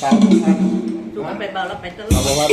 สามพัน ดูมันไปเบาแล้วไปตลอด เอาละครับ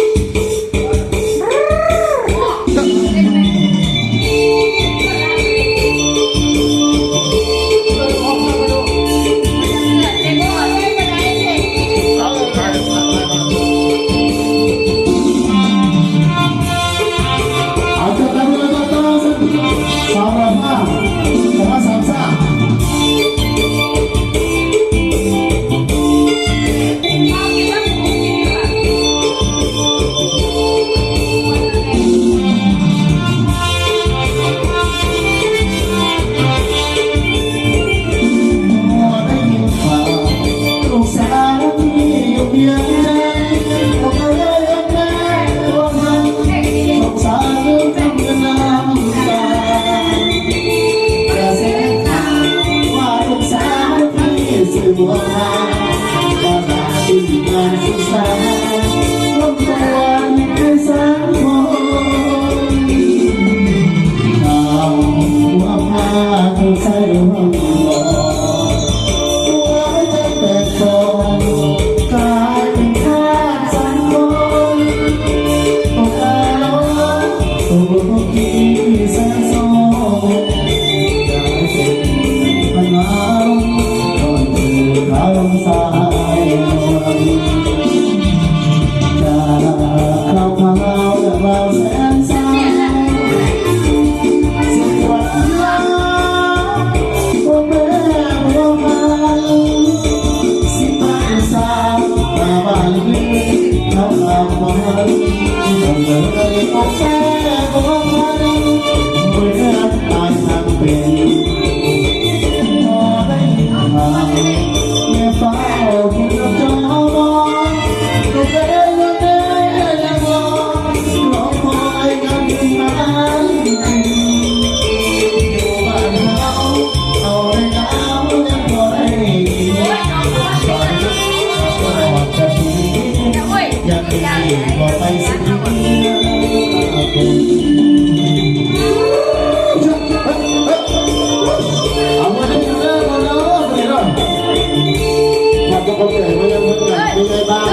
ขอบใจมายังเพิ่นงานผู้ใหญ่บ้าน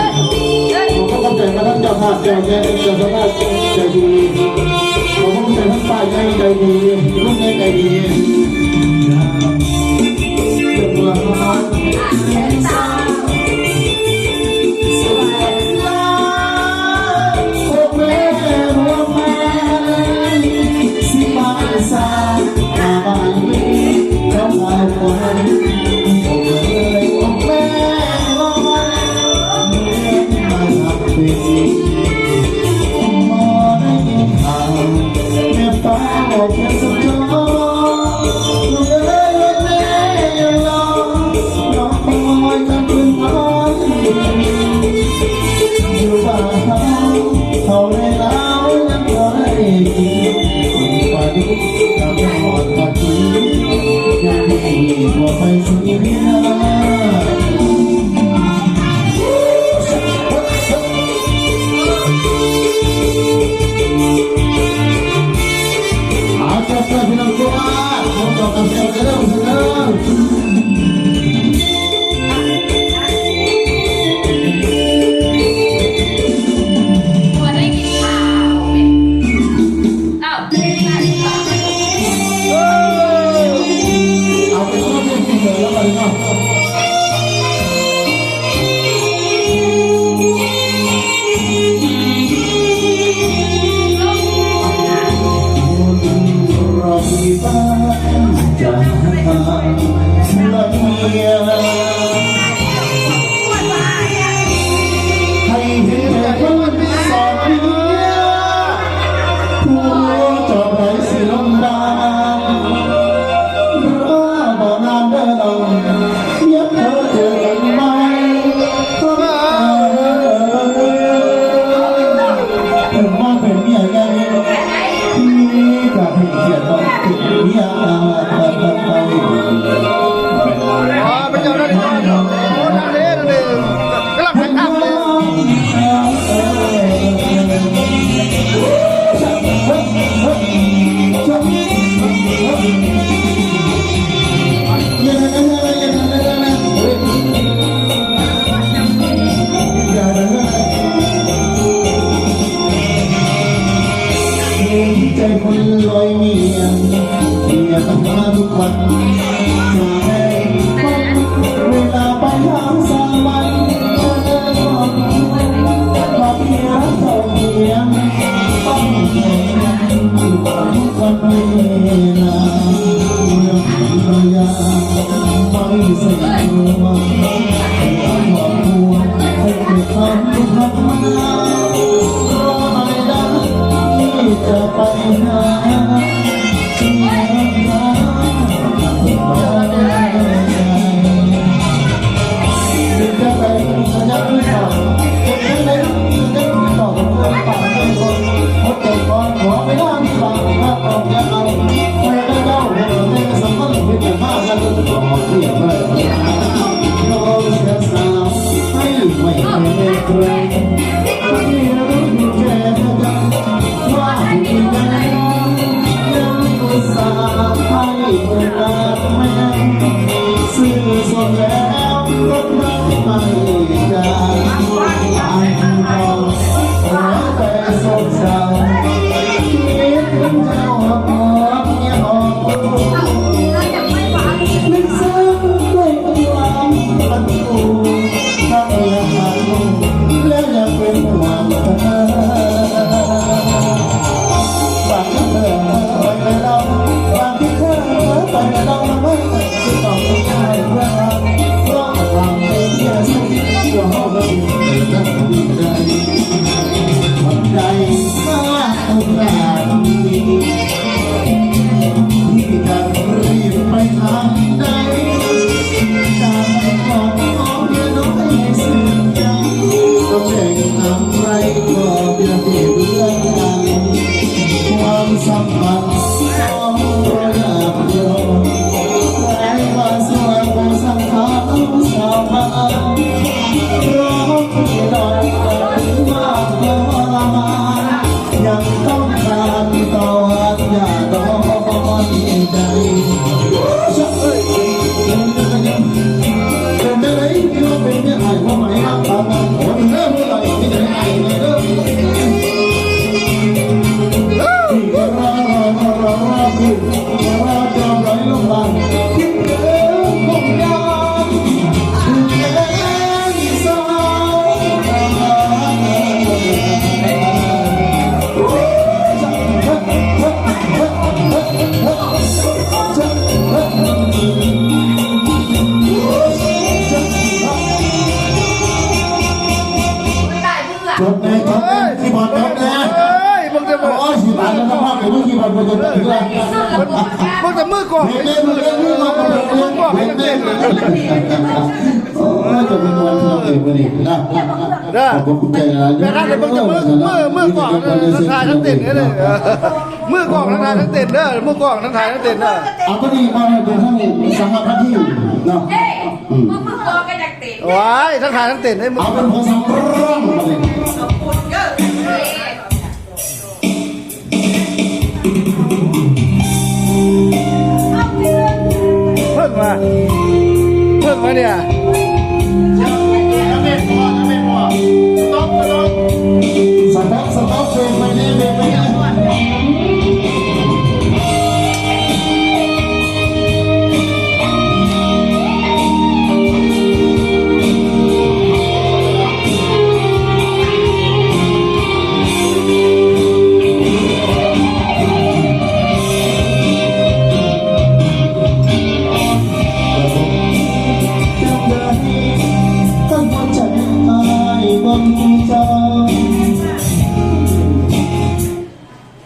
ขอบคุณขอบใจมาทั้งเจ้าภาพ เจ้าแขก เจ้าสภาพใจดี ขอบคุณขอบใจทั้งป้าใหญ่ใจดี ลุงใหญ่ใจดี เจ้าเมือง เอาจับมือพี่น้อง ອໍ ໄປເຈົ້ານັ້ນ ໂອ້ ນັ້ນເດ້ ນັ້ນເດ້ ກຳລັງຖ່າຍທຳເລີຍ. ໃຈຄົນລອຍມຽນ ເມຍກໍມາທຸກວັນ ມາແລງວັນ ເວລາໄປທາງສາມັນ ມາເພຍເຂົ້າຮຽນ ຕ້ອງໃຊ້ເງິນທຸກວັນເວລາ ເມື່ອເວລາໄປໃສ່ຕົວ ໃຫ້ຄອບຄົວ ໃຫ້ເກີດຄວາມທຸກข์ທຳມາ ເພາະອາຍນັ້ນຈະໄປຫາ ຈົບແດ່ ຈົບແດ່ ຄີບອດຈົບແດ່. ເອີຍ ເບິ່ງແຕ່ ໂອ້ຍ ຊິຕາຍແລ້ວ ພາກເບິ່ງຄີບອດບໍ່ຈົບຈັກເທື່ອ. ເບິ່ງ ເບິ່ງແຕ່ມືກອງ ເບິ່ງແຕ່ມືກອງ ເບິ່ງແຕ່ມືກອງ ເບິ່ງແຕ່ມືກອງ. ໂອ້ຍ ຈະເປັນວັນທີ່ເຮົາເປັນມື້ນີ້ນະ. ເດີ ຂອບຄຸນຂອບໃຈຫຼາຍໆ ແມ່ນ ເບິ່ງແຕ່ມື ມື ມືກອງ ທັງຖ່າຍທັງເຕັ້ນເດີ. ເອີ ມືກອງທັງຖ່າຍທັງເຕັ້ນເດີ ມືກອງທັງຖ່າຍທັງເຕັ້ນເດີ. ເອົາ ບັດນີ້ມາເປັນທາງສະຫະພັນທີມເນາະ. ອືມ ໂອ້ຍ ທັງຖ່າຍທັງເຕັ້ນເດ້. ເອົາ ເປັນຜູ້ສຳຮອງບັດນີ້. ເພິ່ນວ່າ ເພິ່ນວ່າເນຍ ສະຕັອບ ສະຕັອບ ເບຣກໄວ້ແດ່ ເບຣກໄວ້ແດ່.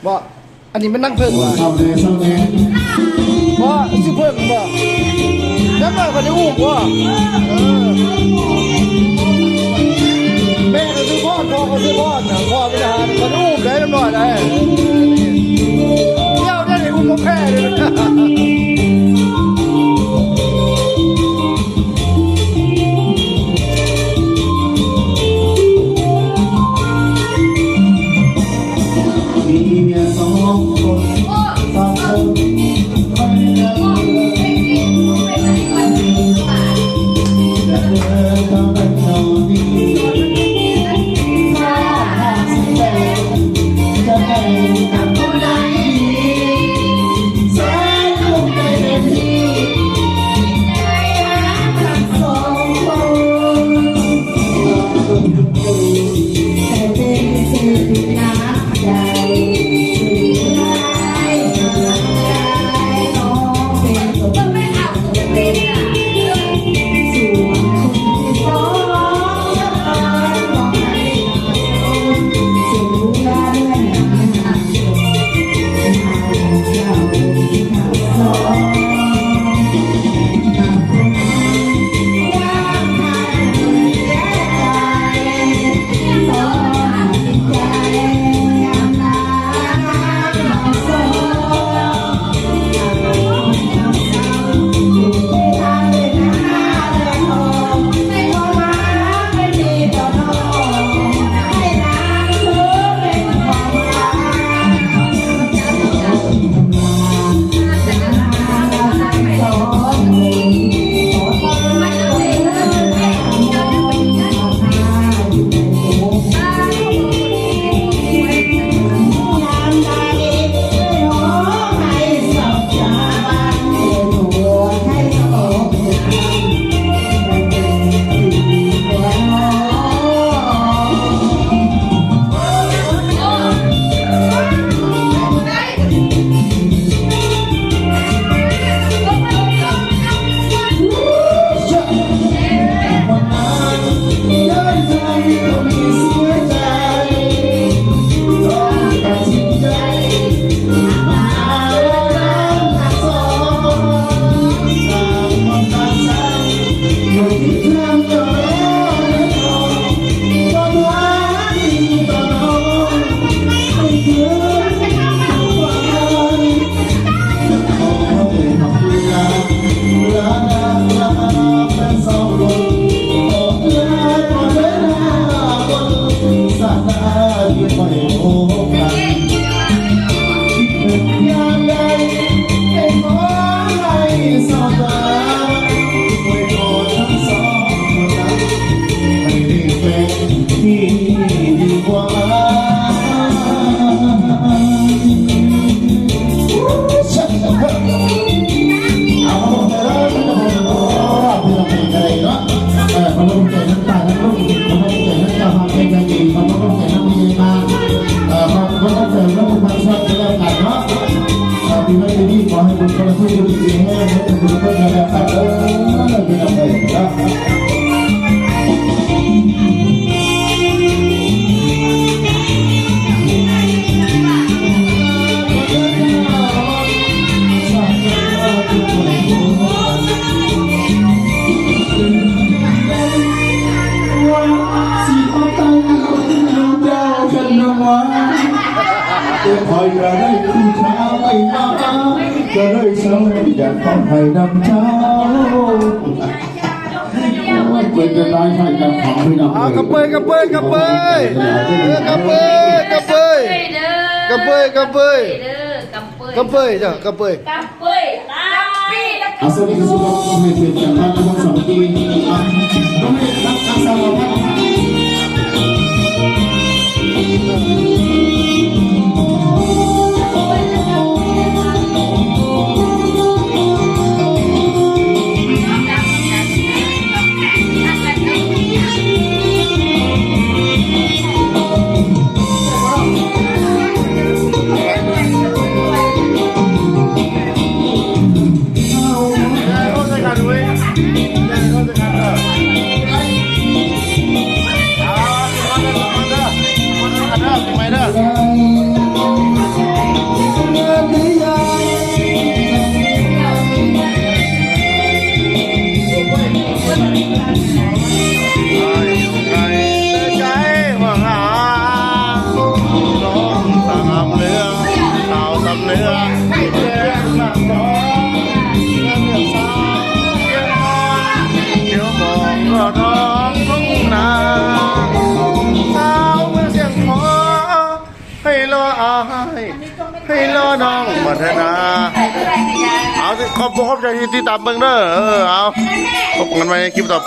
ບໍ່ ອັນນີ້ມັນນາງເຜິ້ງຫວາ? ເຊົາແດ່ ເຊົາແດ່. ບໍ່ ຊື່ເຜິ້ງບໍ່? ຍັງວ່າບໍ່ໄດ້ອູ້ມບໍ່? ເອີ ແມ່ກໍຊື່ພອນ ພໍ່ກໍຊື່ພອນນະ ພໍ່ເປັນທະຫານ ບໍ່ໄດ້ອູ້ມໄດ໋ ນຳນ້ອຍໄດ໋. ດຽວໄດ້ອຸ້ມບໍ່ແພ້ເລີຍ. ຂໍໃຫ້ບຸນຄົນລະຄົນຢູ່ດີມີແຮງເນາະ ທຸກຄົນນະຄັບເດີ ເປັນກຳລັງໃຈເນາະ. ເປັນໄດ້ໃຫ້ກັບຂອງພີ່ນ້ອງ ເອົາ ກະເປີຍ ກະເປີຍ ກະເປີຍ ເອີ ກະເປີຍ ກະເປີຍ ກະເປີຍ ກະເປີຍ ກະເປີຍ ເດີ ກຳເປີຍ ກຳເປີຍ ເຈົ້າ ກຳເປີຍ ກຳເປີຍ ກຳປີ ອາ ສະຫວັດດີ ສຸພາບ ໃຫ້ເປັນການຮັກຄວາມສາມັກຄີ ອາ ຕ້ອງໃຫ້ຮັກສາມາດ ໃຫ້ລໍອ້າຍ ໃຫ້ລໍນ້ອງບັດທະນາ. ເອົາ ຂອບ ຂອບໃຈທີ່ຕິດຕາມເບິ່ງເດີ. ເອີ ເອົາ ພົບກັນໃໝ່ໃນຄລິບຕໍ່ໄປ.